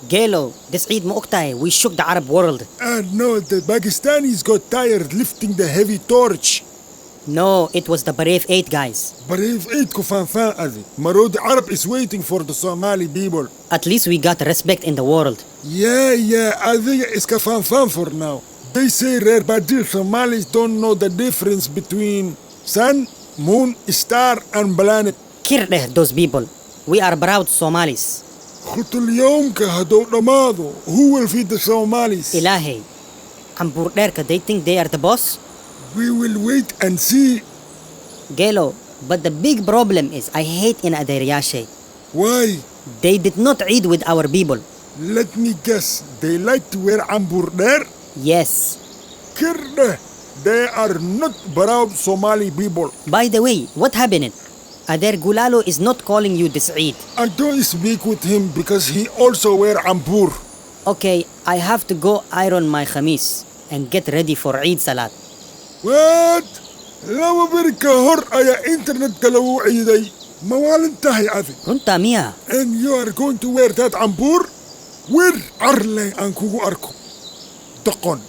Gelo, this Eid ma ogtahay, we shook the Arab world. And no, the Pakistanis got tired lifting the heavy torch. No, it was the Brave 8 guys. Brave 8 ku faanfaan adi. Maroodi Arab is waiting for the Somali people. At least we got respect in the world. Yeah, adiga iska faanfaan for now. They say reer baadiye Somalis don't know the difference between sun, moon, star, and planet. Kir dheh those people. We are proud Somalis. Qutul-yoomka hadduu dhammaado, who will feed the Somalis? Ilaahay. Cambuur dheerka, they think they are the boss? We will wait and see. Gelo, but the big problem is I hate ina adeeryaashay. Why? They did not eat with our people. Let me guess, they like to wear cambuur dheer? Yes. Kir dheh, they are not proud Somali people. By the way, what happened? Adeer Gulalo is not calling you this Eid. I don't speak with him because he also wear cambuur. Okay, I have to go iron my khamis and get ready for Eid Salat. What? 2 beri ka hor ayaa internetka lagu ciiday. Ma waalan tahay adi? Runta miya? And you are going to wear that cambuur? Wir carley aan kugu arko. Doqon.